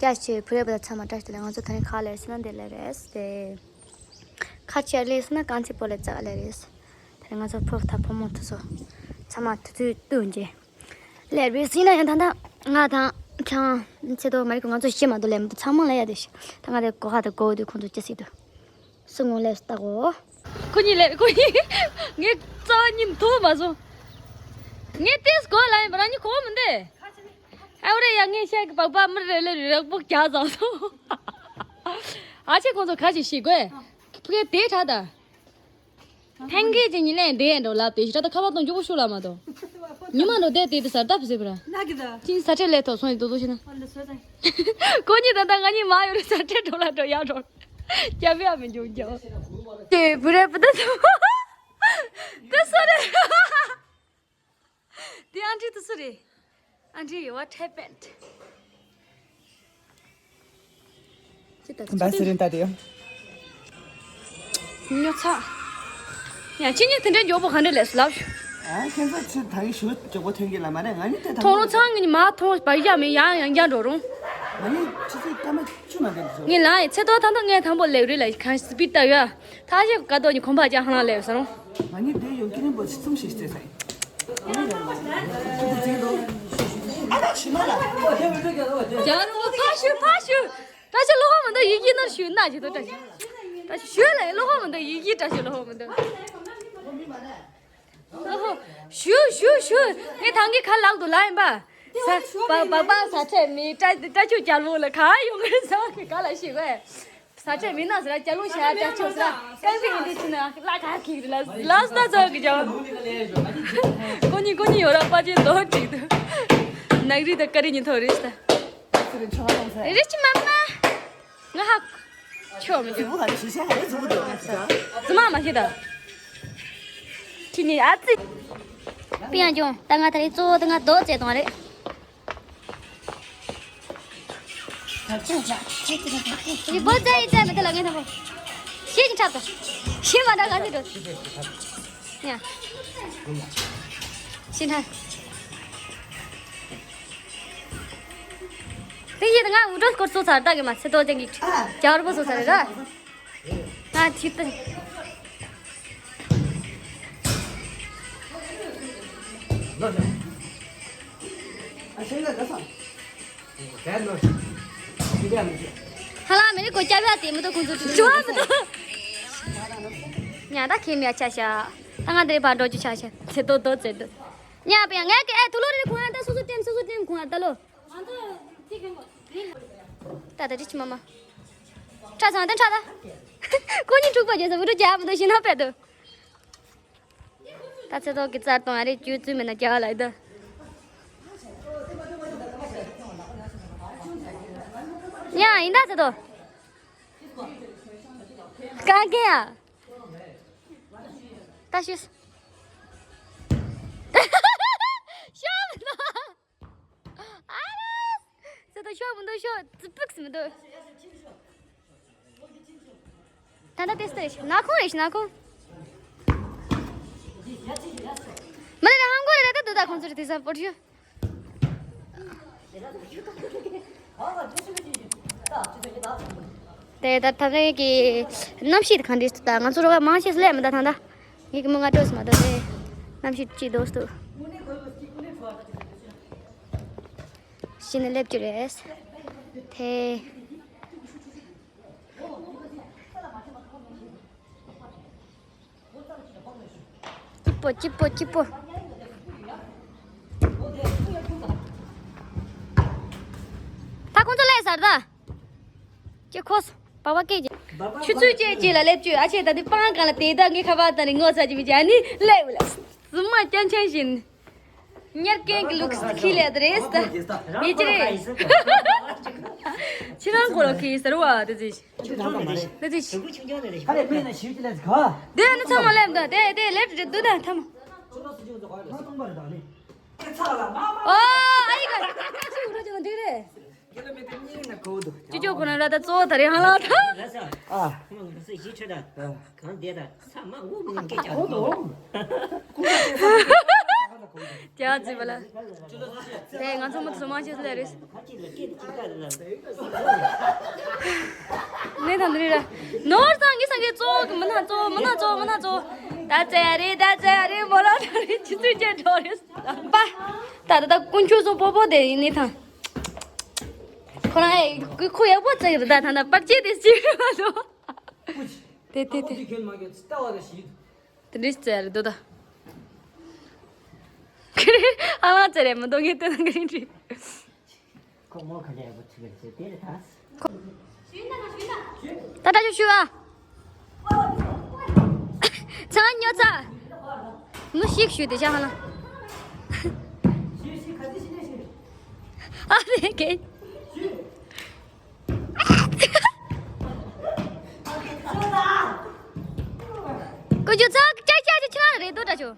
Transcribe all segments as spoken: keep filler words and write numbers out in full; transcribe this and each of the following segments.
ཡ་ཆེ་བུ་རེད་པ་ཚང་མ་བཀྲ་ཤིས་བདེ་ལེགས། ང་ཚོ་ད་རིང་ག་ལེར་སོང་ན་འདི་ལེར་རེད་དེ། ཁ་ཆེ་ལེ་སོང་ན་རྐང་རྩེད་སྤོ་ལོ་རྩེ་ལེ་རེད། ད་རིང་ང་ཚོ་ཕོ་ཐ་ཕོ་མོ་དེ་ཚོ་ཚང་མ་དུས་ཚོད་བསྟུན་རྗེས་ལེར་བས་སོང་ན་ཡང་ད་ལྟ་ང་དང་ཁྱང་ཚེ་རྡོ་མ་རིག་ང་ཚོ་ཤི་མ་འདུག་ལེ་མི་འདུག་ཚང་མ་ལ་ཡ་དེ་ཤི། ད་ང་དེ་གོ་ཁ་དེ་གོ་དུས་ཁོང་ཚོ་ཅི་སྲིད་དུ་སུ་ངོ་ལེ་སྟག་གོ། ཁོ་གཉིས་ལེ་ཁོ་གཉིས་ངས་རྩ་བ་ཉིད་མཐོང་མ་སོང་། ངས་ཏེས་གོ་ལ་ཡིན་པ་རང་གཉིས་གོ་མི་འདུག་ཨ་བ་རེ་ཡ་ངའི་ཤ་གི་པགས་པ་མི་རེ་ལེ་རེ་རག་པོ་རྒྱག་ཙང་སོང་། ཨ་ཆེ་ཁོང་ཚོ་ག་ཞིག་ཤི་དགོས། ཕུ་གེ་དེ་ཁྲ་ད། ཐན་གེ་ཅི་ཉི་ལེ་འདི་ཡན་འགྲོ་ལབ་དེ་ཞི་ཁྲ་ད་ཁ་བ་དང་མགྱོགས་པོ་ཤུ་ལ་མ་དོ། ཉི་མ་འགྲོ་དེ་དེ་དེ་སར་ད་ཕི་སེ་བ་ར། ན་གི་ད། ཅི་ས་ཁྲེ་ལེ་ཐོ་སོང་ཡི་དོ་དོ་ཤི་ན། ཨ་ལ་སོ་ཙང་། ཁོ་གཉིས་ད་ད་ང་གཉིས་མ་ཡོད་རེ་ས་ཁྲེ་འགྲོ་ལ་འགྲོ་ཡ་འགྲོ། རྒྱབ་ཡ་མི་འཇུག་རྒྱབ། དེ་བུ་རེ་བུ་ད་སོ། དེ་སོ་རེ། དེ་ཨན་ཊི་དེ་སུ་རེད། ཨན་ཊི། What happened? ཅི་ལྟར་བ་སི་རིན་ལྟ་དེ། ཉོ་ཚ། ཡང་ཁྱེད་གཉིས་དེ་འདྲའི་མགྱོགས་པོ་ག་འདྲ་ལས་སུ་ལབ་ཞུ། ཨ་ཁྱེད་ཚོ་ཚུར་ད་གི་ཞུ་མགྱོགས་པོ་ཐོན་གི་ལ་མ་རེད། ང་གཉིས་དེ་ཐང་ཐོང་རུ་ཚང་ངི་མ་ཐོང་བ་ཡ་མེད་ཡང་ཡང་རྒྱ་འགྲོ་རུང་། ང་གཉིས་ཆུ་ཚོད་སྐར་མ་བཅུ་ནང་དེ་འདུག་ངས་ལ་ཡི་ཚེ་ཐོག་ཐང་ཐང་ངས་དང་པོ་ལེགས་རེད་ལ་གང་སི་པིད་ལྟ་ཡོད། ཐ་ཤེ་ཀ་ཏོ་ནི་ཁོམ་པ་ཅང་ཧ་ལང་ལེབ་སོང་། ང་གཉིས་དེ་ཡོང་ཀི་རིང་པོ་ཆི་ཚུམ་ཞིག་རྩེ་ས་ཡིན། ཨ་ད་ཞི་མ་ལ། རྒྱ་རུ་ཕ་ཞུ་ཕ་ཞུ། བཀྲ་ཤིས་ལོ་ཧོ་མི་འདུག་ཡིག་ཡིག་ནར་ཞུ་ན་ཇི་ལྟར་བཀྲ་ཤིས། བཀྲ་ཤིས་ཞུ་ལ་ལོ་ཧོ་མི་འདུག་ཡིག་ཡིག་བཀྲ་ཤིས་ལོ་ཧོ་མི་འདུག་ལོ་ཧོ། ཞུ་ཞུ་ཞུ། ངས་ཐང་གི་ཁ་ལག་ཏུ་ལ་ཡིན་པ། ས་པ་པ་པ་ས་ཆ་མི་བཀྲ་བཀྲ་ཤིས་རྒྱལ་པོ་ལ་ག་ཡོང་གི་རེད་ཟེར་བ་གི་ག་ལ་ཤི་བས། ས་ཆ་མི་ན་ཟེར་རྒྱལ་པོ་ཞེ་ཡ་བཀྲ་ཤིས་ཟེར་རྐང་པའི་ཡིན་དུས་ཕྱི་ན་ལ་ག་གི་རེད་ལ་ལ་ས་ན་ཚོ་གི་ཇོ། ཀོ་ཉི་ཀོ་ཉི་ཡོ་ར་པ་ཅིན་ལོ་ཅིག་ཏུ་ནག་རི་དང་ཀ་རི་ཉི་ཐོ་རེ་ས། རི་ཆི་མ་མ། ང་ཧ། ཆོ་མི་འདུག་ཙི་མ་མ་ཤི་ད། ཁྱི་ཉིད་ཨ་ཙི། པི་ཡང་ཀྱང་ད་ང་ད་རེས་གཙོ་བོ་ད་ང་རྡོ་རྩེད་གཏོང་རེད། རི་བོ་རྩེ་ཡི་རྩེ་མི་ཐུབ་ལ་ངས་ཐམ་པོ། ཤེས་ཀྱི་འཁྲབ་ད། ཤེས་མ་འདྲ་ག་ཚོད་འགྲོ། ཡ། ཤེས་འཁྲབ། དེ་ཡིན་ང་འུ་ཏོ་སྐོར་ཚོ་ཚར་ད་གི་མ་ཚེ་ཏོ་ཅན་གི་རྒྱ་བར་པོ་ཚོ་ཚར་ར། ང་ཐིག་ཏུ། ཧ་ལ་མེ་རི་ཀོ་སྐྱབས་ཡ་དེ་མི་འདུག་ཁོང་ཚོ་ཅུ་བ་མི་འདུག་ཉ་ད་ཁེ་མི་ཡ་ཆ་ཤ། ད་ང་དེ་བར་འགྲོ་རྒྱུ་ཆ་ཤ་ཚེ་ཏོ་ཏོ་ཚེ་ཏོ། ཉ་པ་ཡ་ངས་ཀྱི་ཨེ་ཐུ་ལོ་རེ་ཁོང་ཡ་ད་སོ་སོ་ཏེམ་སོ་སོ་ཏེམ་ཁོང་ཡ་ད་ལོ། ད་ད་ཅི་ཆི་མ་མ། ཁྲ་ཚང་ད་ཁྲ་ད། ཁོ་གཉིས་འཁྲུག་པ་རྒྱལ་ས་འུ་ཏུ་རྒྱ་མི་འདུག་ཤི་ན་པད་དུ། ད་ཚེ་ཏོག་གི་རྩར་གཏོང་ཨ་རེ་བཅུ་བཙུན་མེད་ན་རྒྱ་ལ་ཡི་ད། ཡ་ཡིན་ད་ཚེ་ཏོག་ག་གེ་ཡ། ད་ཤི། ཤོག་མི་འདུག་ཨ་རེ། ཚེ་ཏོག་ཤོག་མི་འདུག་ཤོག་ཙི་པིག་སི་མི་འདུག་ད་ལྟ་ཏེ་སྟེ་ན་ཁོང་རེ་ཤི་ན་ཁོང་། མི་ལ་རེ་ཧང་གོ་རེ་རེ་ད་དུ་ད་ཁོང་ཚོ་རེ་དེ་ས་པོར་ཞུ། དེ་ད་ཐབ་རེ་གི་གནམ་གཤིས་གང་འདྲ་ད་ང་ཚོ་རོགས་མང་ཆེ་སླེབས་མི་ད་ཐང་ད། ངེད་ཀྱི་མི་ང་སྤྲོད་སི་མ་ད་དེ་གནམ་གཤིས་ཅི་དོ་སྟུ། ཤི་ན་སླེབས་ཀྱི་རེད། དེ། སྐྱིད་པོ་སྐྱིད་པོ་སྐྱིད་པོ། ད་ཁོང་ཚོ་སླེབས་ཚར་ད། ཅེ་ཁོས་པ་པ་སྐད་ཅེ། ཆུ་ཚོད་ཅེ་ཅེ་ལ་སླེབས་ཅེ་ཨ་ཆེ་ད་དེ་པང་གང་ལ་དེ་ད་ངའི་ཁ་པར་ད་ནི་ངོ་ཚ་ཅེ་མི་ཅེ་ཨ་ནི་སླེབས་ལ། ཟི་མ་ཅན་ཅན་བཞིན། ཉར་མཁན་གྱི་ལུགས་སུ་ཁྱི་ལས་དེ་རེད་ད། མི་ཅི་རེད། ཁྱི་རང་གོ་ལོ་ཁི་ཟེར་བ་དེ་ཟིག་དེ་ཟིག་ཁ་ལས་མེད་ན་ཞིག་ཅི་ལས་ག་དེ་ནི་ཚང་མ་སླེབས་ད་དེ་དེ་ལེབ་རེད་འདུག་ད་ཐམ། ཨོ་ཨ་ཡི་ག་ཅི་འགྲོ་ཅི་འདི་རེད། ཅི་ཅོ་ཁོ་ན་ར་ད་གཙོ་བོ་ད་རེད་ཧ་ལ་ད། ཨ། ཁོང་གི་སུ་ཞིག་ཁྲིད་ད། གང་བསྡད་ད་ས་མ་འུ་མི་སྐད་ཅག་གོ་དོ། ཁོང་གི་སྐད་ས། རྒྱ་ཙི་བ་ལ། དེ་ང་ཚོ་མ་ཚོ་མང་ཆེ་ལས་རེད། ནས་དང་འདི་རེད། ནོར་སང་ངི་སང་གི་ཙོག་མི་ན་ཙོག་མི་ན་ཙོག་མི་ན་ཙོག་ད་ཙེ་རེད། ད་ཙེ་རེད། མོ་ལ་ད་རེད། ཆི་ཚུལ་ཅན་འགྲོ་རེད། པ། ད་ད་ད་དཀོན་མཆོག་གསུམ་པོ་པོ་དེ་ཡིན་ནི་ཐང་། ཁོ་རང་ཨེ་ཁོ་ཡག་པོ་ཙེ་རེད། ད་ད་ད་པར་ཅེ་དེ་ཅི་རེད་མ་ལོ། དེ་དེ་དེ། དེ་འདྲི་ཙེ་རེད་འདུག་ད། ཨ་མ་ཙེ་རེད་མི་འདུག་ངས་ལྟོས་ན་ག་རེ་འདྲི། ཁོ་མོ་ཁ་ལས་ཡག་པོ་ཚིག་རེད་ཟེར་དེ་རེད་ད། ད་ད་ཞུ་ཞུ་ཨ། ཚང་ཉོ་ཚ། མི་ཞིག་ཞུ་དེ་ཤ་ཧ་ལ། ཨ་རེ་གེ། ཀུ་ཅོ་ཚ་ཅག་ཅག་ཅག་ཆུང་རེད་དོ་ད་ཆོ།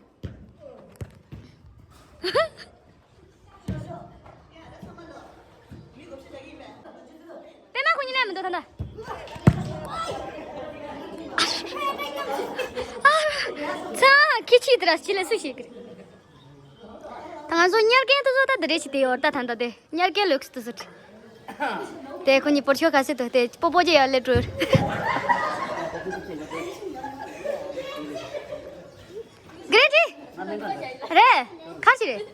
པད་མ་ཁོ་གཉིས་ལས་མི་འདུག་ད་ལྟ། ཨ། ཚ་ཁྱི་ཆི་དེ་ར་ཅི་ལས་སུ་ཞིག་གི། ད་ང་ཚོ་ཉར་མཁན་དེ་ཚོ་ད་དེ་རེད་ཅི་དེ་ཡོད་ད་ད་ད་དེ་ཉར་མཁན་ལོག་སི་དེ་ཚོ། དེ་ཁོ་གཉིས་པོར་ཤོ་ག་སི་དུ་དེ་པོ་པོ་ཅེ་ཡར་ལེ་ཀྲོར། ག་རེ་དྲི། རེད། ཁ་ཅིག་རེད།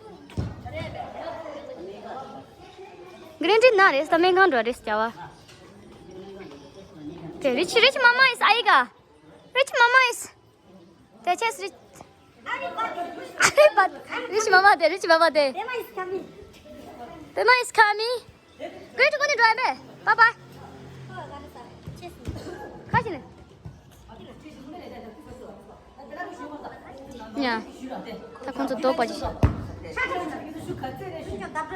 ག་རེ་དྲི་ན་རེད་ད་སྨན་ཁང་འགྲོ་རེད་ཟེར་བ། དེ་རིཆ་རིཆ་མ་མ་ཨིས་ཨའི་ག། རིཆ་མ་མ་ཨིས། དེ་ཆེས་རིཆ། ཨ་རེ་བ། རིཆ་མ་མ་དེ་རིཆ་མ་མ་དེ། Pema is coming. Pema is coming. Great going to drive. Bye bye. ཁ་ཅིག་ནས། ཡ། ད་ཁོང་ཚོ་རྡོག་པ་ཅིག་ཁ་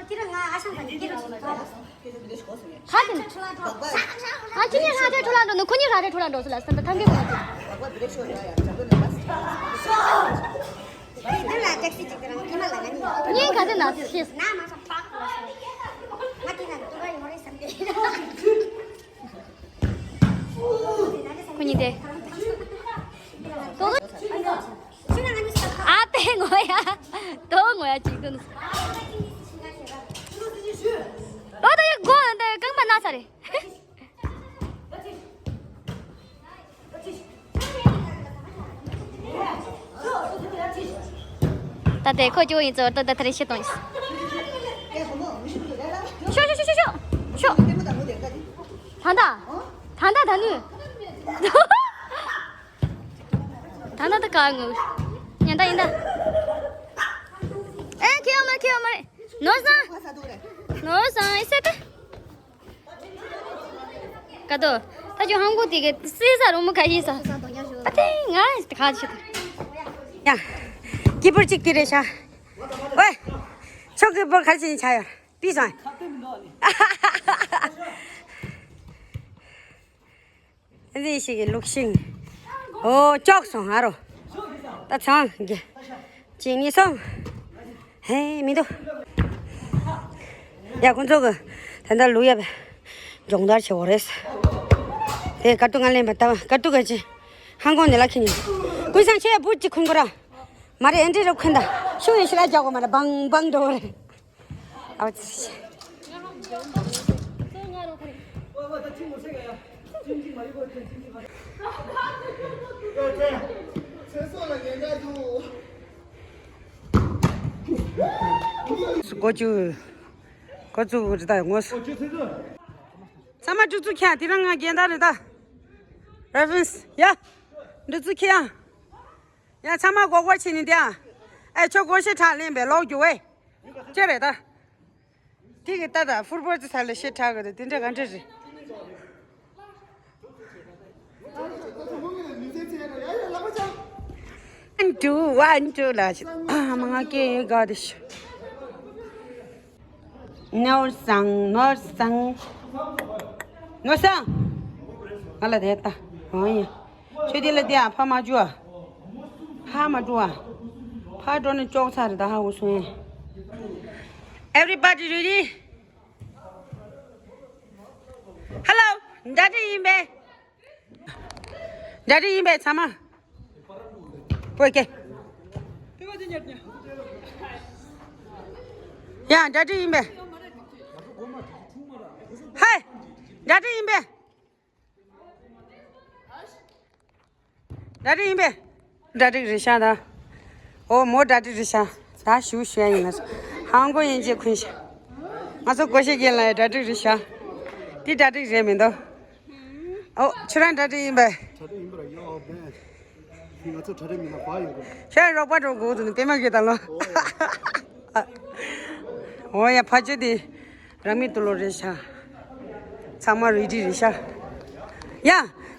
ཅིག་ནས། ཨ་ཁྱི་གཉིས་ཧྲ་ཏེ་ཁྲོ་ལ་འགྲོ་ནི། ཁོ་གཉིས་ཧྲ་ཏེ་ཁྲོ་ལ་འགྲོ་སོང་ལ་སྟན་ད་ཐང་གི་གོ་ནི། ངས་ག་ཚོད་ན་ཤེས། ང་མ་སོང་ཕྲག་ལ་སོང་། ང་དེ་ན་འདུག་ག་ཡོང་རེད་བསམ་སྟེ། ཁོ་གཉིས་དེ། ཨ་ཏེ་ངོ་ཡ། ཏོ་ངོ་ཡ་ཅིག་ཏུ། ཨོ་ད་ཡ་གོ་འདི་རྐང་པ་ན་ཚ་རེད། ད་ལྟའི་ཁོ་ཅོ་ཡིན་ཚོ་ད་ད་ད་རེ་ཤི་གཏོང་ཡིན། ཤོ་ཤོ་ཤོ་ཤོ་ཤོ། ད་ད་ད་ད་ནུ། ད་ད་ད་ག་ངུ། ཉན་ད་ཡིན་ད། ཨེ་ཁྱེད་ཡོང་མ་ཁྱེད་ཡོང་མ་རེད། ནོར་སང་། ནོར་སང་ཨེ་སེ་ད། ཀ་ཏོ། ད་ཅོ་ཧང་གོ་དེ་གི་སི་ས་རུ་མུ་ཁ་ཤི་ས། ད་དེ་ང་ཁ་ཤི་ད། ཡ། ཀི་པུར་གཅིག་དེ་རེད་ཤག་ཝེ། ཆོ་ཀི་པུར་ཁ་ཤི་ཆ་ཡོད། པི་སང་། འདི་ཞིག་གི་ལུག་ཤིང་། ཨོ་ཅོག་སོང་ཨ་རོ། ད་ཚང་གི་གཅིག་གཉིས་གསུམ། ཧེ་མི་འདུག་ཡ་ཁོང་ཚོ་གི་ད་ལྟ་ལུག་ཡ་བའི་སྦྱོང་བརྡར་བྱེད་འོ་རེད། དེ་དཀའ་སྡུག་ང་ལེན་པ་ལྟ་བ་དཀའ་སྡུག་ག་ཅི། ཧང་གོང་ནས་ལ་ཁྱི་ཉིན། ཀུན་བཟང་ཆེ་བུ་གཅིག་ཁུན་གོ་ར། མ་རེད་ཨེ་འདྲེ་རབ་ཁུན་ད། ཤུ་ཡི་ཤི་ལ་རྒྱག་གོ་མ་རེད་བང་བང་འགྲོ་གོ་རེད། ཨའོ་ཙི་ཤི། སྒོ་ཅུ། སྒོ་ཚུགས་རི་དྭགས་ངོ་སུ། ཚང་མ་ཅུ་ཚུགས་ཁྱེད་དེ་རང་ང་རྒན་དར་རི་དྭགས། རེ་ཕེ་རེན་སི་ཡ། འདི་ཚུགས་ཁྱེད་ཡ། ཡ་ཚང་མ་སྒོ་སྒོ་ཕྱེ་ནི་དེ་ཨ། ཨེ་ཁྱོད་སྒོ་ཕྱེ་དྲག་ལེན་པའི་ལོག་རྒྱུ་བས། ཅེ་རེད་ད། དེ་གི་ལྟ་ད་ཧྥུར་བོར་ཙི་ས་ལ་ཤེ་ཁྲ་གི་རེད་དེ་འདྲ་ག་འདྲ་རེད། ཨན་ཏུ་ཝན་ཏུ་ལ་ཤི་ཨ་མ་ང་སྐད་ཡོད་དགའ་དེ་ཤི། ནོར་སང་ནོར་སང་། ནོར་སང་། ང་ལ་དེ་ལྟ་འོང་ཡ། ཆོས་དེ་ལ་དེ་ཨ་ཕ་མ་བཅུ་ཨ། ཕ་མ་བཅུ་ཨ། ཕ་འགྲོ་ནས་ཅོག་ཚ་རེད་ད་ཧ་འུ་སོང་ཡ། Everybody ready? Hello. འདྲ་འདྲ་ཡིན་པས། འདྲ་འདྲ་ཡིན་པས་ཚང་མ། པོ་ཀེ། ཨ་ནི་ཨ་ནི་ཨ་ནི། ཡ་གྲ་སྒྲིག་ཡིན་པས། ཧེ། གྲ་སྒྲིག་ཡིན་པས། གྲ་སྒྲིག་ཡིན་པས། གྲ་སྒྲིག་རེད་ཤག་ད། ཨོ་མོ་གྲ་སྒྲིག་རེད་ཤག་ད་ཞུ་ཞུ་ཡ་ཡིན་ང་ཚོ། ཧང་གོ་ཡན་ཆད་འཁུན་ཤག་ང་ཚོ་ཀོ་ཤེ་རྒན་ལགས་གྲ་སྒྲིག་རེད་ཤག་དེ་གྲ་སྒྲིག་རེད་མི་འདུག་ཨོ་ཁྱོད་རང་གྲ་སྒྲིག་ཡིན་པས། གྲ་སྒྲིག་ཡིན་པ་ར་ཡོད་ཨོ་བན། ང་ཚོ་གྲ་སྒྲིག་མི་སྣ་བ་ཡོད་རེད། ཁྱོད་རོགས་པ་འགྲོ་དགོས་འདུག་ནི་པད་མ་གི་ད་ལོ། ཨོ་ཡ་ཕ་ཆོས་དེ་རང་མི་ཏུ་ལོ་རེད་ཤག་ཚང་མ་རེ་ཌི་རེད་ཤག་ཡ།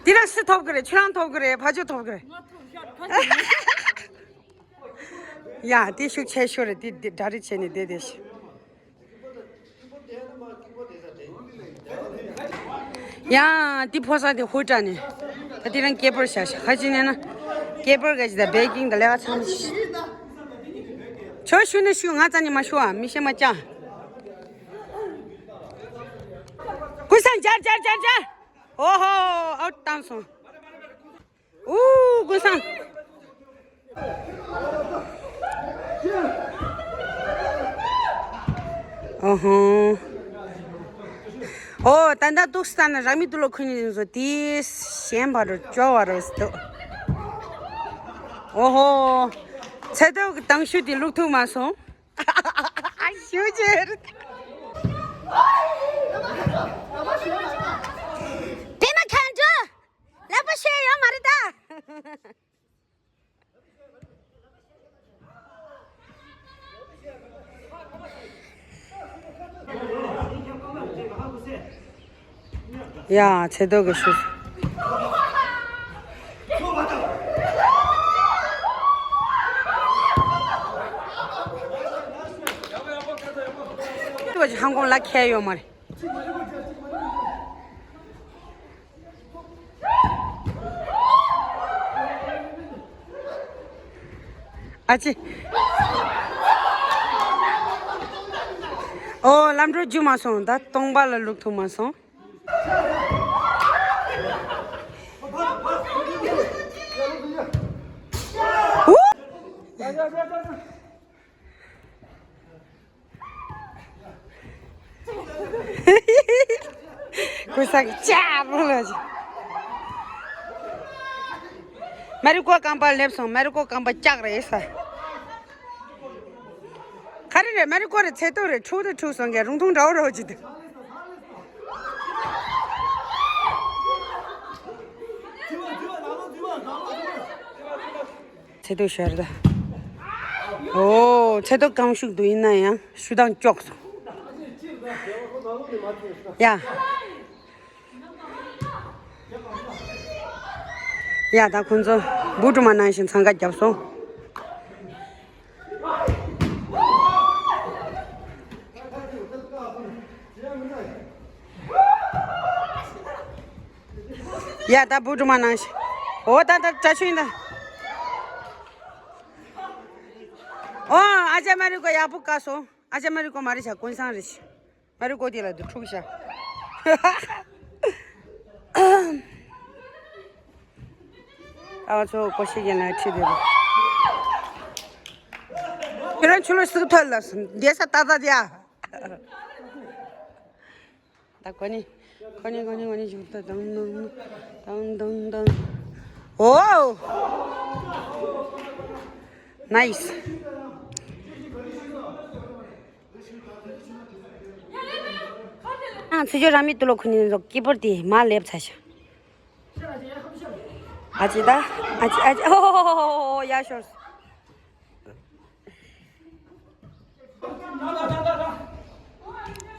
དེ་རང་སུ་ཐོབ་གི་རེད། ཁྱོད་རང་ཐོབ་གི་རེད། ཕ་ཆོས་ཐོབ་གི་རེད། ཡ་དེ་ཤུགས་ཆེ་ཤོས་རེད། དེ་དེ་གྲ་སྒྲིག་བྱས་ནས་བསྡད་བསྡད་ཤག་ཡང་དེ་ཕོ་གསར་དེ་ཧུར་དྲག་ནས་ད་དེ་རང་སྐེད་པར་བཞག་ཤག་ཁ་ཅིག་ནས་ན་སྐེད་པར་ག་ཅིག་དང་བེ་ཀིང་དང་ལས་ཀ་ཚང་མ་ཤི། ཁྱོད་ཞུ་ན་ཞུ། ང་རྩ་ནས་མ་ཞུ་ཨ། མི་ཤེས་མ་བཅའ། ཀུན་བཟང་འཇར་འཇར་འཇར་འཇར། ཨོ་ཧོ། ཨའུ་ཊི་བཏང་སོང་། ཨུ་ཀུན་བཟང་། ཨོ་ཧོ། ཨོ་ད་ལྟ་ཏོག་ཙམ་ན་རང་མི་དུ་ལོ་ཁུ་ཉིན་བཟོ་དེ་ཞན་པ་རུ་སྐྱོ་བ་རུ་སྟོ། ཨོ་ཧོ། ཚེ་ཏོག་གི་དང་ཤུ་དེ་བླུག་ཐུབ་མ་སོང་། ཞུ་ཅེར། པད་མ་མཁའ་འགྲོ། ལག་པ་ཤེས་ཡོད་མ་རེད་ད། ཡ་ཚེ་རྡོ་གི་ཤུ། ཧང་ཀོང་ལ་ཁྱད་ཡོད་མ་རེད། ཨ་ཅེ། ཨོ་ལམ་འགྲོ་རྒྱུ་མ་སོང་། ད་སྟོང་པ་ལ་ལུག་ཐུག་མ་སོང་། ཨུ། ཀུན་བཟང་ཅག་རུ་ལ་ཅི། མ་རི་ཀོ་རྐང་པ་སླེབས་སོང་། མ་རི་ཀོ་རྐང་པ་ལྕགས་རེད་ས། ག་རེ་རེད། མ་རི་ཀོ་རེད། ཚེ་ཏོ་རེད། འཁྲུག་དང་འཁྲུག་སོང་གི་རུང་ཐུང་འདྲ་བོ་རོ་ཅི་འདུག་ཚེ་ཏོ་ཤར་ད། ཨོ་ཚེ་ཏོ་རྐང་ཤུགས་འདུག་ཡིན་ན་ཡང་ཤུ་དང་ལྕོག་སོང་། ཡ། ཡ་ད་ཁོང་ཚོ་བུ་ཕྲུག་མ་ནང་བཞིན་འཚང་ཁ་བརྒྱབ་སོང་། ཡ་ད་བུ་ཕྲུག་མ་ནང་བཞིན། ཨོ་ད་ད་བཀྲ་ཤིས་ཡིན་ད། ཨོ་ཨ་ཅག་མ་རི་ཀོ་ཡག་པོ་བཀག་སོང་། ཨ་ཅག་མ་རི་ཀོ་མ་རེད་ཤག་ཀུན་བཟང་རེད་ཤག་མ་རི་ཀོ་དེ་ལ་དུ་འཁྲུག་ཤག་ཨ་ཚོ་ཀོ་ཤེ་ཡན་ལ་ཁྲིད་དེ་རུ། ཁྱོད་རང་ཆུ་ལོ་སུག་ཐོལ་ལ་སུ་འདས་ས་ཏག་ཏག་དེ་ཨ། ད་གོ་ནི། གོ་ནི་གོ་ནི་གོ་ནི་ཞུ་ད་དང་དང་དང་དང་དང་། ཨོ། ནའིས། ཨ་ཚེ་ཇོ་རང་མི་ཏུ་ལོ་ཁུ་ནི་ཟོ་ཀི་པོར་ཏི་མ་ལེབ་ཚ་ཤ། ཨ་ཅི་ད། ཨ་ཅི་ཨ་ཅི་ཨོ་ཧོ་ཧོ་ཧོ་ཧོ་ཡ་ཤོར།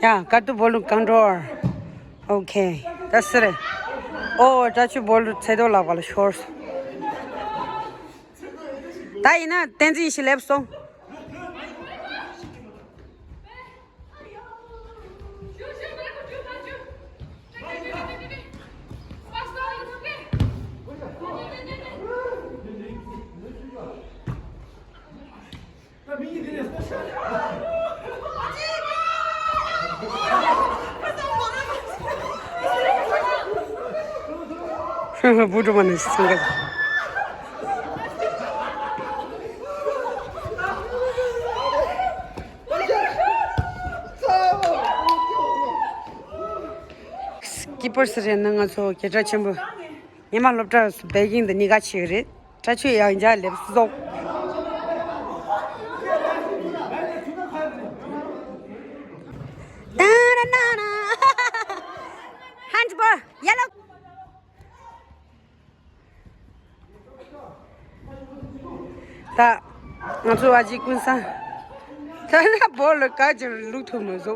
ཡ་ཀར་ཏུ་བོ་ལུ་ཀོན་ཊོལ། ཨོ་ཁེ། ད་སི་རེ། ཨོ་ཏྲ་ཆུ་བོ་ལུ་ཚེ་རྡོ་ལག་པ་ལ་ཤོར་སོང་། ད་ཡིན་ན་བསྟན་འཛིན་ཞིག་སླེབས་སོང་། བུ་ཕྲུག་མ་ནི་སུ་འགའ། ཀི་པར་སི་རེད་ན་ང་ཚོ་སྐད་གྲགས་ཆེན་པོ། ཉི་མ་སློབ་གྲྭ་སུ་བེ་གིང་དུ་གཉིས་ཀ་ཆེ་གི་རེད། ཁྲ་ཆུ་ཡང་འཇའ་ལེབ་སོག་ཧན་ཅི་པོ་ཡ་ལོ། ད་ང་ཚོ་ཨ་ཅེ་ཀུན་བཟང་། ད་ལ་བོ་ལ་ག་ཅིར་ལུག་ཐུབ་མ་བཟོ།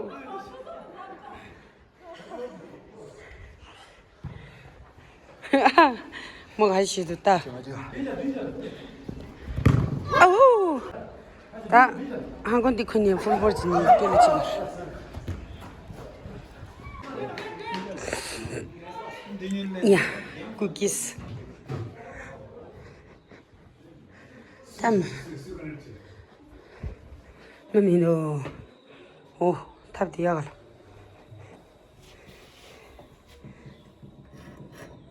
མོ་ག་ཞིག་ཏུ་ལྟ། ཨའུ། ད་ཧང་ཀོང་འདི་ཁོ་ནས་ཕུལ་བོར་གྱི་ནས་སྐྱེ་ལ་ཅི་བར། ཡ། ཀུ་ཀིས། ད་མི་མི་མི་འདུག་ཨོ། ཐབ་དེ་ཡག་ག་ལ།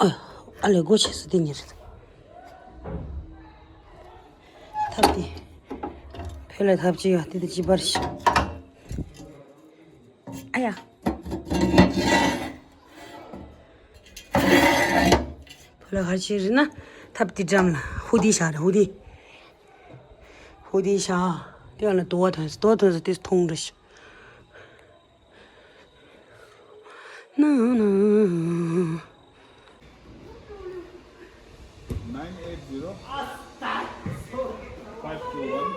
ཨ་ཨ་ལས་སྒོ་ཕྱེ་སོ་དེ་ཉེ་རེད། ཐབ་དེ་བོད་ལ་ཐབ་ཅི་ཡོད་དེ་དེ་ཅི་པར་ཤི། ཨ་ཡ། བོད་ལ་གར་ཆེ་རེད་ན་ཐབ་དེ་འགྲམ་ལ་ཧུ་དི་ཤ་རེད། ཧུ་དི་ཧུ་དི་ཤ་དེ་ཡང་ལ་དུ་བ་ཐོན་སོ་དུ་བ་ཐོན་སོ་དེ་མཐོང་རེད་ཤི། ན་ན། Nine eight zero five two one.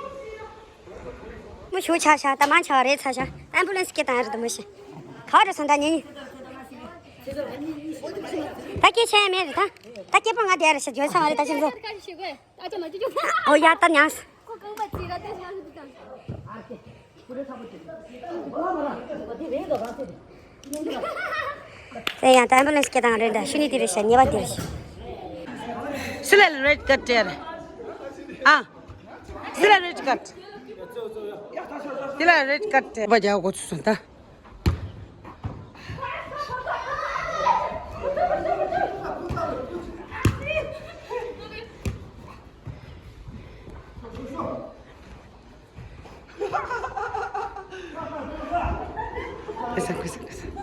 མུ་ཤུ་ཆ་ཤ་ད་མ་ཆ་རེད་ཚ་ཤ་ཨམ་བུ་ལན་སི་སྐད་བཏང་རེད་མུ་ཤི། ག་རེ་སོང་ད་ཉིན། ད་སྐད་ཆ་མེད་རེད་ད། ད་སྐད་པོ་ང་བསྡད་རེད་ཤ་བརྗོད་ཚང་བ་རེད་ད་ཅི་ཚོ། ཨོ་ཡ་ད་ཉང་། དེ་ཡང་ད་ཨམ་བུ་ལན་སི་སྐད་བཏང་རེད་ད་ཤུ་ནི་དེ་རེད་ཤ་ཉེ་བ་དེ་རེད་ཤ། སི་ལ་རེད་ཀ་ཏེར། ཨ། སི་ལ་རེད་ཀ་ཏེར། སི་ལ་རེད་ཀ་ཏེར། བ་རྒྱག་གོ་ཚུལ་སོང་ད། ཁུ་སང་ཁུ་སང་ཁུ་སང་།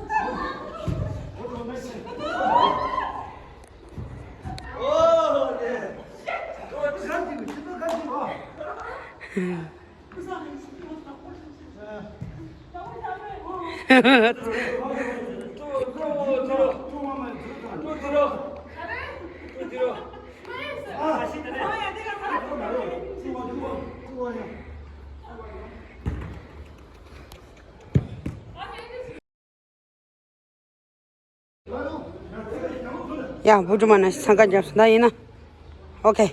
ཡ་བུ་ཕྲུག་མ་ན་འཚང་ཁ་རྒྱབ་སོང་ད་ཡིན་ན། ཨོ་ཁེ།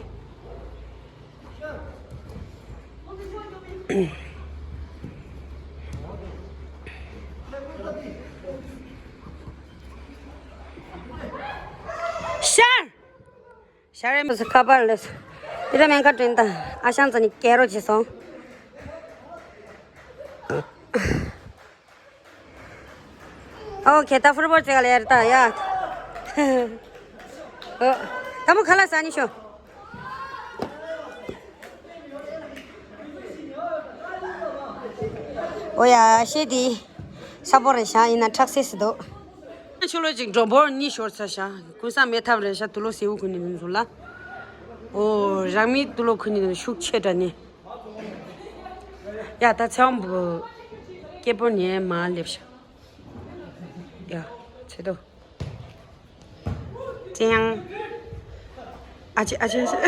ཤར། ཤར་རེ་མི་སི་ཁ་པར་ལས། དེ་ར་མེན་ཁ་དྲན་ད། ཨ་ཞང་ཙ་ནི་ཀེ་རོ་བྱེད་སོང་། ཨོ་ཁེ་ད་ཕུར་བོར་ཙེ་ག་ལ་ཡར་ད་ཡ། ཨོ། ད་མོ་ཁ་ལ་ས་ནི་ཤོ། ཨོ་ཡ་ཤེ་དི། ས་པོ་རེ་ཤ་ཡིན་ན་ཁྲག་སེ་སི་དོ། ཆུ་ལོ་ཅིག་འགྲོ་འབོར་གཉིས་ཤོར་ཚ་ཤ། ཀུན་བཟང་མེད་ཐབས་རེ་ཤ་དུ་ལོ་སེའུ་ཁུ་ནི་མིན་ཟུ་ལ། ཨོ་རང་མི་དུ་ལོ་ཁུ་ནི་ཤུགས་ཆེ་དྲ་ནི། ཡ་ད་ཚེ་དབང་བུ། སྐྱེ་པོ་ཉེ་མ་སླེབས་ཤག་ཡ་ཚེ་དོ། ཅེང་། ཨ་ཅེ་ཨ་ཅེ་ཨ་ཅེ།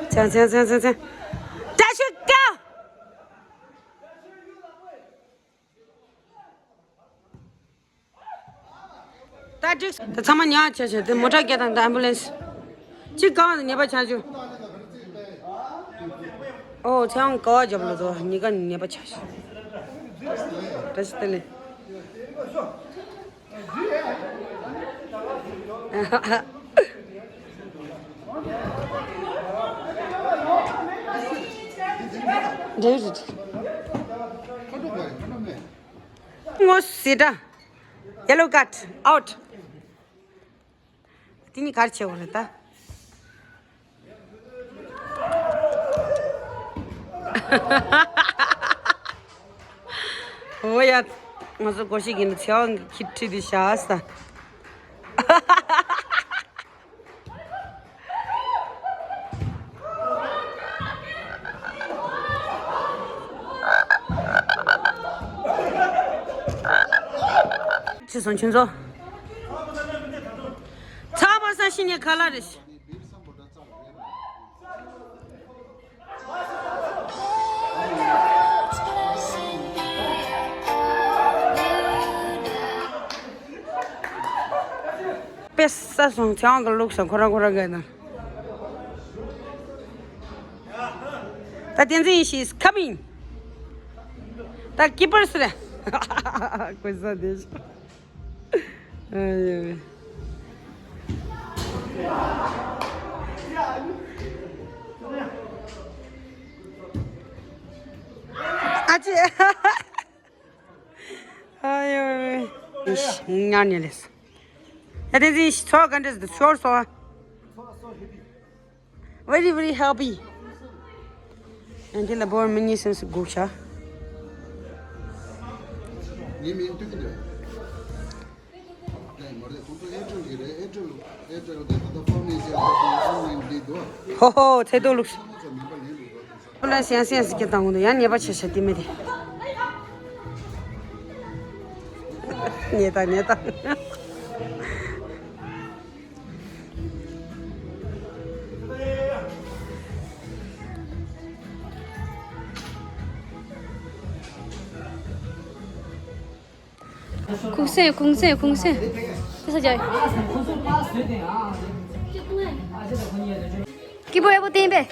ཅང་ཅང་ཅང་ཅང་ཅང་། བཀྲ་ཤིས་བཀྲ། ད་འགྲིག་ད་ཚང་མ་ཉག་བྱས་བྱས་དེ་མོ་ཊ་སྐད་དང་ད་ཨམ་བུ་ལན་སི། གཅིག་གང་ནས་ཉེས་པ་ཆགས་བྱུང་། ཨོ་ཚེ་དབང་ཀ་བ་རྒྱབ་ལོ་དོ་གཉིས་ཀ་ནས་ཉེས་པ་ཆགས་བྱུང་། བཀྲ་ཤིས་བདེ་ལེགས། འདྲ་བོ་རེད། ངོ་སི་ཏྲ། Yellow card, out. དེ་ནི་གར་ཆེ་བ་རེད་ད། འོ་ཡ། ང་ཚོ་སྒོར་གཞས་ཀྱི་ནི་ཚེ་དབང་གི་ཁྱི་ཁྲིད་དེ་བཞག་ས། ཅི་སོང་ཁྱོད་ཚོ། ཚ་བ་ས་ཤི་ཉེ་ཁ་ལ་རེ་ཤི། དཔེ་ས་སོང་ཚེ་དབང་གི་ལུགས་སུ་ཁོ་རང་ཁོ་རང་གི་ན། ད་བསྟན་འཛིན། She is coming. ད་ཀི་པར་སི་རེད། ཀོ་ས་དེ། ཨ་ཡ། ཨ་ཅེ། ཨ་ཡ། ཉར་ཉེ་ལེས། ད་དེ་ཚིག་ཚོགས་ག་འདྲས་འདུག་ཤོར་སོང་། Very, very happy. ཨ་འདི་ལ་བོར་མི་གཉིས་སེམས་སུ་སྒུག་བྱ། ངའི་མིང་ཐུག་གི་འདུག་ལན་མ་རེད། ཁོང་ཚོ་ཨེར་ཊེལ་གྱི་རེད། ཨེར་ཊེལ། ཨེར་ཊེལ་གྱི་ད་ལྟ་ཕོན་ནས་བཤད་ད་ཁོང་ཨོན་ལན་འདི་འདུག་ཧོ་ཧོ། ཚེ་རྡོ་ལུགས། ཚང་མ་ཚོ་མིན་པ་ལན་འདུག་ཁོ་ལ་སེང་སེང་སི་སྐད་བཏང་འོང་དུ་ཡང་ཉེས་པ་ཆེ་ཤ་དེ་མེད་དེ། ཉེས་ད་ཉེས་ད། ཁུག་སེ་ཁུག་སེ་ཁུག་སེ། དེ་ས་ཅའི། ཀི་པོ་ཡ་པོ་བསྟན་པས།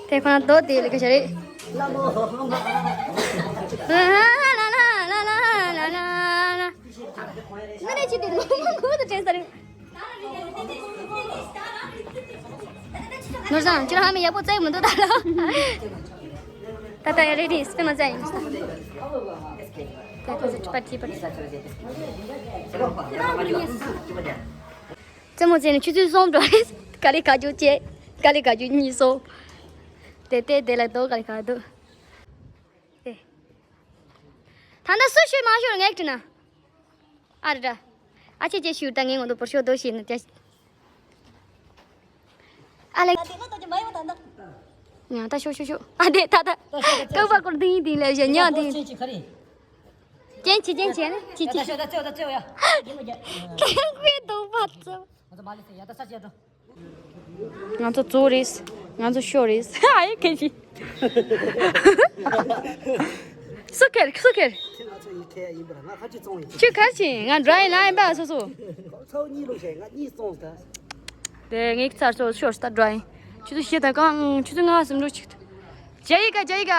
དེ་ཁོ་ན་རྡོ་དེ་ལས་ཀ་བྱ་རེད། ལ་ལ་ལ་ལ། ང་ནས་ཅི་དེ་ལོ་མང་པོ་དུ་དྲན་ས་རེད། ནོར་བཟང་ཁྱེད་རང་ཧ་མི་ཡག་པོ་བཙལ་མི་འདུག་ད་ལོ། ད་ལྟ་ཡ་རེ་རེ་སྤེན་མ་བཙལ་ཡིན། ད་ད་ད་པ་ཏི་པ་ཏི། རྩེད་མོ་རྩེ་ནས་ཆུ་ཚོད་གསུམ་འགྲོ་རེད། ག་ལེ་ག་རྒྱུ་བྱས། ག་ལེ་ག་རྒྱུ་གཉིས་སོང་། དེ་དེ་དེ་ལ་དོ་ག་ལེ་ག་དོ། ཨེ། ད་ལྟ་སུ་ཤོད་མ་ཤོད་ངས་དྲི་ན། ཨ་ར་ར། ཨ་ཆེ་ཆེ་ཤུར་ད་ངའི་ངོ་དུ་པོར་ཤོ་དོ་ཤེས་ནི་ཏེ། ཨ་ལེ། ང་ད་ཤོ་ཤོ་ཤོ། ཨ་དེ་ད་ད། ཀ་བ་ཀོར་དིང་དིང་ལེ་ཞེ་ཉ་དིང་། ཅན་ཆི་ཅན་ཆི་ནི་ཅི་ཅི། ཀེང་བེ་དོ་བ་ཙོ། ང་ཚོ་གཙོ་རེད། ང་ཚོ་ཤོ་རེད། ཨ་ཡེ་ཁེ་ཅི། སུ་ཁེར་སུ་ཁེར། ཁྱོད་གར་ཕྱིན། ང་འདྲ་ཡིན་ན་ཡིན་པ་སོ་སོ། དེ་ངའི་ཚར་སོ་ཤོར་སྟ་འདྲ་ཡིན། ཆུ་ཚོད་བཞི་དང་གང་ཆུ་ཚོད་ལྔ་ཟིན་འགྲོ་ཅིག་ཏུ། ཇ་ཡི་ག་ཇ་ཡི་ག་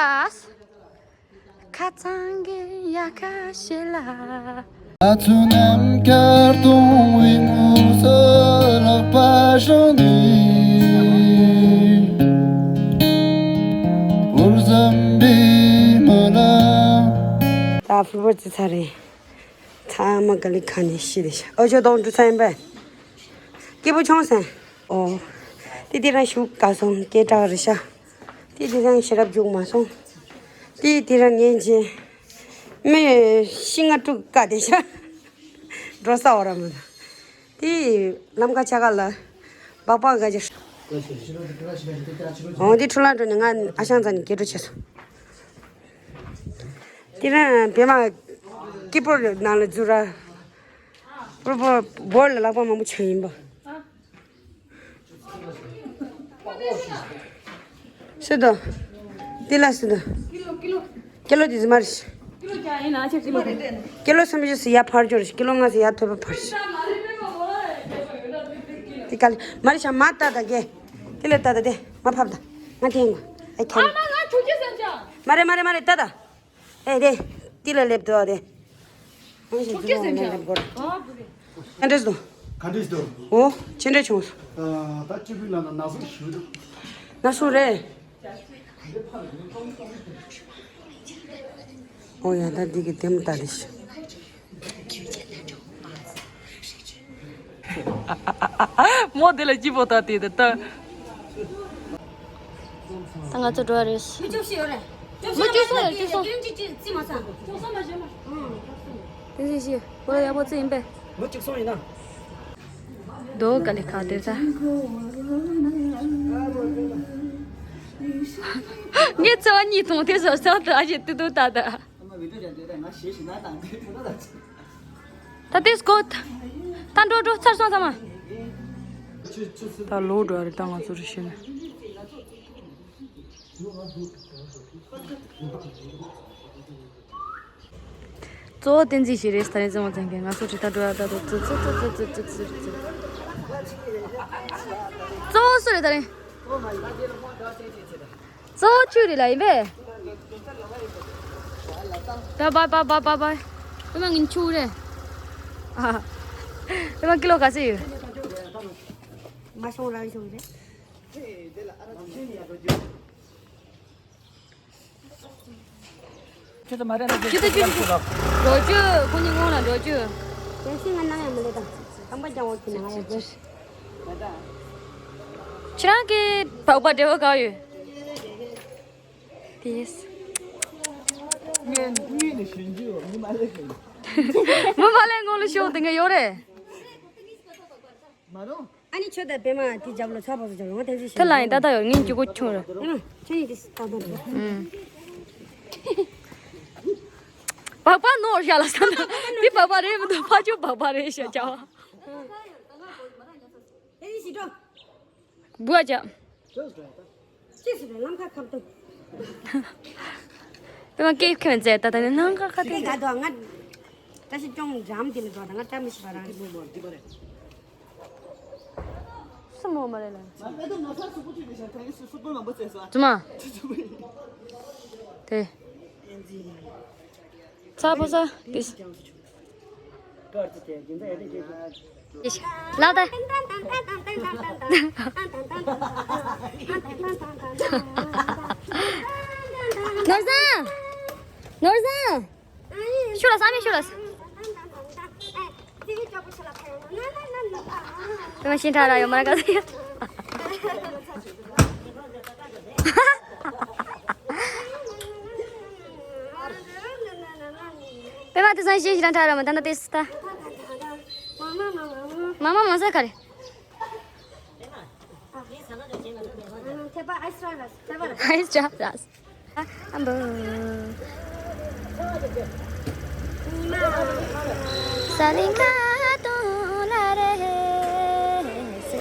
ཁ་ཚང་གི་ཡ་ཁ་ཤེ་ལ། ཨ་ཚུ་ནམ་མཁར་གཏོང་བའི་ངོ་སོ་ལག་པ་ཤོང་ནས། འུར་ཟམ་པའི་མ་ལ། ད་ཕུར་བུར་ཙི་ཚ་རེད། ཚང་མ་ག་ལི་ཁ་ནས་ཤི་རེད་ཤ། ཨོ་ཅོ་གདོང་འདྲུ་ཚ་ཡིན་པས། སྐྱིད་པོ་ཆུང་སེ། ཨོ། ཏི་ཏི་རང་ཞུགས་དཀའ་སོང་སྐད་གྲགས་རེད་ཤ། ཏི་ཏི་རང་ཤེས་རབ་འཇུག་མ་སོང་། ཏི་ཏི་རང་ངན་ཅེ། མི་ཤི་ང་དཀྲུག་དཀའ་དེ་ཤ། འགྲོ་ས་འོ་ར་མ་ད། ཏི་ལམ་ཁ་ཆ་ག་ལ། སྦག་སྦག་ག་ཅེ། འོ་ཏི་འཕྲུལ་ལ་འགྲོ་ནས་ང་ཨ་ཞང་ཚ་ནས་སྐད་འགྲོ་བྱས་སོང་། དེ་རིང་བེ་མ་སྐྱིད་པོ་ནང་ལ་འཛུལ་ར། པོར་པོར་བོར་ལ་ལག་པ་མང་པོ་ཆགས་ཡིན་པ། སུ་དོ། དེ་ལ་སུ་དོ། ཀི་ལོ་དེ་ཟི་མ་རེད། ཀི་ལོ་བརྒྱ་ཡིན་ན་ཆ་ཀི་ལོ། ཀི་ལོ་སུམ་ཅུ་སུ་ཡ་ཕར་འབྱོར་ཤི། ཀི་ལོ་ལྔ་སུ་ཡ་ཐོད་པ་ཕར་ཤི། དེ་ག་ལེ་མ་རེད་ཤ། མ་ལྟ་ད་གེ། དེ་ལ་ལྟ་ད་དེ་མ་ཕབ་ད། ང་དེ་ཡིན་ང་། ཨེ་ཁྱམ། མ་རེད་མ་རེད་མ་རེད་ལྟ་ད། ཨེ་རེད། ཏི་ལ་སླེབས་འདུག་རེད། ཨང་ཞིག་ཆོག་ཅེས་ཟེར་ཅང་། ཨ་འདྲས་འདུག་ག་འདྲས་འདུག་ཨོ་ཅི་འདྲས་བྱུང་། ཨ་ད་སྤྱི་ཕུད་ལ་ན་ན་ཟུག་ཞུ་འདུག་ན་ཟུག་རེད། ཨོ་ཡ་ད་འདི་གི་ལྡེ་མོ་ལྟ་རེད་ཤག་མོ་དེ་ལ་སྐྱིད་པོ་ད་དེ་ད་ལྟ། ད་ང་ཚོ་འགྲོ་བ་རེད། མི་བཅུ་བཞི་ཡོད་རེད། མི་བཅུ་བཞི་ལ་ཡོད་རེད། བཅུ་གསུམ། རྒན་གཅིག་ཅིག་རྩིས་མ་ཚར། བཅུ་གསུམ་མ་བྱེད་མ། ཨང་། བཅུ་གསུམ། བཅུ་བཞི། བོད་ལ་ཡག་པོ་རྩིས་ཡིན་པས། མི་བཅུ་གསུམ་ཡིན་ན། རྡོ་ག་ལེ་ཁ་དེར་ད། ངས་ཚ་བ་གཉིས་མཐོང་དེ་སོ་སོ་ད་ཨ་ཞེ་ཏི་ཏུ་ད་ད། ད་དེ་སྐོར། ད་འགྲོ་འགྲོ་ཚར་སོང་ཚང་མ། ད་ལོག་འགྲོ་རེད་ད་ང་ཚོ་རེ་ཤི་ནས། གཙོ་བོ་བསྟན་འཛིན་ཞིག་རེད། ད་རེས་བཙན་བ་བཙན་མཁན་ང་ཚོ་ཁྲི་ཐར་འགྲོ་ཡ་ད་དུ་ཙི་ཙི་ཙི། གཙོ་བོ་སུ་རེད་ད་རེས། གཙོ་བོ་ཁྱོད་རེད་ལ་ཡིན་པས། ད་བཱའི་བཱའི་བཱའི་བཱའི་བཱའི། ཨེ་མ་ངིན་ཆུ་རེད། ཨ། ཨེ་མ་ཀི་ལོ་ག་ཚོད་ཡོད། མ་ཤོང་རང་ཤོང་རེད། ཁྱོད་ཚོ་མ་རེད་ན། ཁྱོད་ཚོ་ཁྱོད་ཚོ། འགྲོ་རྒྱུ་ཁོ་གཉིས་སྔོན་ལ་འགྲོ་རྒྱུ། གལ་སྲིད་ང་ནམ་ཡང་མི་ལས་དང་། ཁང་པ་རྒྱག་འོག་གི་ནང་ཡོད་དགོས། ཁྱེད་རང་གི་བག་པ་འབྲེལ་བ་ག་ཡོད། དེས། ངས་གཉིས་ནས་ཞོན་རྒྱུ་མི་མ་ལས་ཀྱི། མི་མ་ལས་སྔོན་ལ་ཤོག་དེ་ངས་ཡོད་རེད། མ་རུང་། ཨ་ནི་ཁྱོད་དང་པད་མ་དེ་རྒྱབ་ལ་ཚ་བ་ཚོ་རྒྱབ་ལ་ང་དེ་ཚོ་ཤེས། དེ་ལ་ཡིན་ད་ད་ཡོད་ངས་འཇུག་གོ་ཆུང་ར། ཨ་ཁྱོད་ཡིན་དེ་ད་ད་རེད། ཨུམ། བག་པ་ནོར་ཤ་ལ་ས་ན་དེ་བག་པ་རེད་མི་འདུག་ཕ་ཆུ་བག་པ་རེད་ཤ་ཅག་བ། དེ་ནི་ཞིག་འགྲོ། བུ་ཨ་ཅག་ཅི་ཞིག་རེད་ལམ་ཁ་ཁབ་ཏུ། དེ་མ་སྐད་ཁྱོད་མཛད་ད་ད་ནི་ནང་ཁ་ཁ་དེ་དེ་ག་དོ་ང་བཀྲ་ཤིས་སྐྱོང་འགྲམ་དེ་ལ་འགྲོ་ད་ང་བཀྲ་མི་ཤིས་པ་རང་རེད། སུ་མོ་མ་རེད་ལ། ཙུ་མ། དེ། ཚ་པོ་ས་དེ། ལ་ད། ནོར་བཟང་། ནོར་བཟང་། ཤུ་ལ་ས་མེད་ཤུ་ལ་ས། དེ་མ་ཤིན་ཁྲ་ར་ཡོད་མ་ར་ག་ས་ཡ། པད་མ་དེ་སང་ཤེས་ཤེས་རང་ཁྲ་ར་མ་ད་ན་དེ་སི་ད། མ་མ་མ་ས་ག་རེ། ཨ་ཡིས་ཅག་ར་ས། ཨམ་བུ། ས་ལིང་ཁ་ཏུ་ལ་རེ་སེ།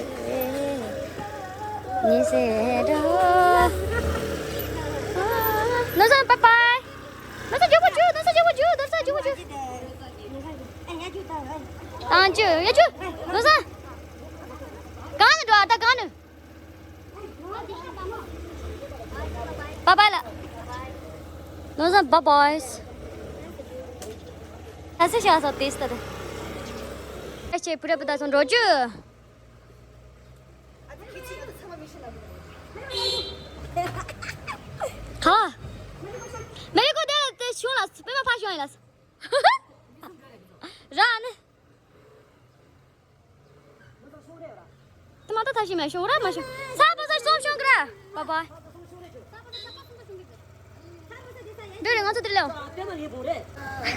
ཉི་ཟེར་འགྲོ། ནོར་བཟང་པའི་པའི། ནོར་བཟང་མགྱོགས་པོ་རྒྱུགས། ནོར་བཟང་མགྱོགས་པོ་རྒྱུགས། ནོར་བཟང་མགྱོགས་པོ་རྒྱུགས། ཨང་ཅུ་ཡ་ཅུ། ནོར་བཟང་། གང་ནས་འགྲོ་ཨ་ད་གང་ནས། བཱའི་བཱའི་ལ། ནོར་བཟང་བཱའི་བཱའི། ད་སེ་ཤ་ས་དེ་སྟ་དེ། ཨེ་ཆེ་བུ་ར་བུ་ད་སོང་འགྲོ་རྒྱུ། ག་བ། མེ་རི་ཀོ་དེ་ལ་དེ་ཤོང་ལ་པད་མ་ཕ་ཤོང་ཡིན་ལ། ར་ནི། དེ་མ་ད་ཐ་ཤི་མ་ཤོང་ར་མ་ཤོང་། ས་པ་ས་སོང་ཤོང་གི་ར། བཱའི་བཱའི། འདི་རེད་ང་ཚོ་དེར་ལེའོ།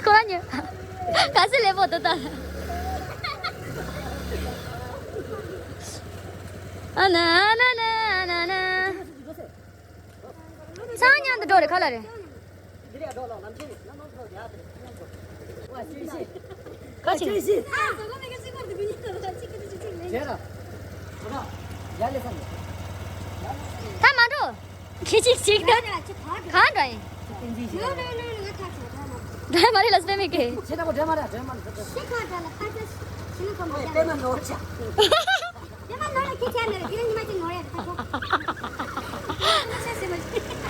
ཁོ་ར་ཉོ། ག་ཚོད་ལེ་པོ་དོ་ད། ཨ་ན་ཨ་ན་ན་ཨ་ན་ན། ཚང་མཉམ་དུ་འགྲོ་རེ་ཁ་ལ་རེ། ག་ཅི། ད་མ་འགྲོ། ཁྱི་ཅིག་ཅིག་ད། གང་འགྲོ་ཡིན། འགྲོ་མ་རེད་ལ་སྤེ་མི་ཀེ། ཡ་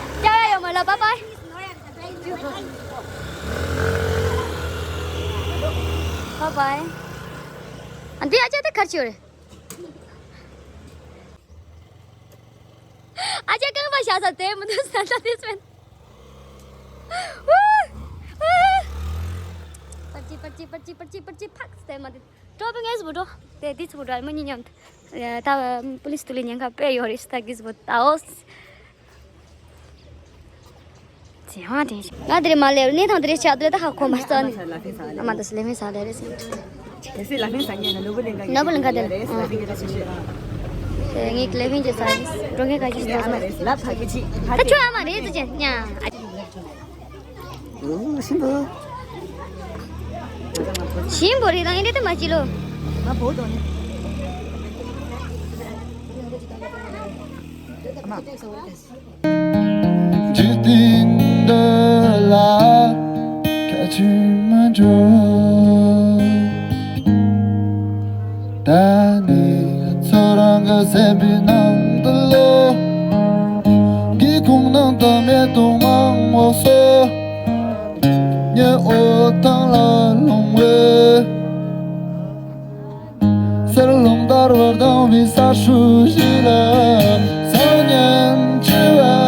ཡ་ཡོ་མ་ལ་བཱའི་བཱའི། བཱའི་བཱའི། ཨ་འདི་ཨ་ཅག་དེ་གར་ཅིག་ཡོད་རེད། ཨ་ཅག་རྐང་པ་བཞག་ས་དེ་མི་འདུག་ས་ད་དེ་སྨན། པར་ཅི་པར་ཅི་པར་ཅི་པར་ཅི་པར་ཅི་ཕག་སྟེ་མ་དེ། ཀྲོ་པི་ངེས་བུ་ཀྲོ། དེ་དེ་ཚུ་བུ་ཀྲོ་མ་ཉི་ཉམ། ད་པུ་ལིས་ཏུ་ལི་ཉེན་ཁ་པེ་ཡོ་རིས་ད་གིས་བུ་ཏའོ། ཡང་དེ། ང་དེ་རིང་མ་སླེབས། གནས་སྟངས་དེ་རིང་ཆགས་འདུག་ད་ཧ་གོ་མ་སོང་ནི། ཨ་མ་དེ་ལ་ཕན་ས་ལེ་རེད་ཟེར། གལ་སྲིད་ལ་ཕན་ས་ཉན་ན་ནོར་བུ་གླིང་ག་ནོར་བུ་གླིང་ག་དེ་ལ་རེད་ཟེར། ལ་ཕན་གྱི་ལ་ཆེ་ཤོས། ངས་ལ་ཕན་གྱི་ས་རེད། འགྲོ་མཁན་ག་ཅིག་ཨ་མ་རེད་ལབ་ཕ་གི་ཅི་ཕ་ད་གི་ཁྱོད་ཨ་མ་རེད་ཟེར་གྱི་ཉ། ཨོ་ཤིན་པོ། ཤིན་པོ་རེད་དང་ཨེ་འདྲ་དེ་མ་ཅི་ལོ། ང་བོ་དོ་ནི། ཨ་མ། འཇིག་རྟེན་འདི་ལ་ཁྱད་ཆོས་མི་འགྱུར། ད་ནི་ཚོ་རང་གི་སེམས་པའི་ནང་དུ་ལོ། སྒེའུ་ཁུང་ནང་དུ་མེ་ཏོག་མང་བོ་གསོ། ཉི་འོད་ཐང་ལ་ལྷུང་བའི། གསེར་ལུང་དར་བར་ལྡང་བའི་ས་ཧྲུ་ཞིག་ལ། སང་ཉིན་འཆི་བ་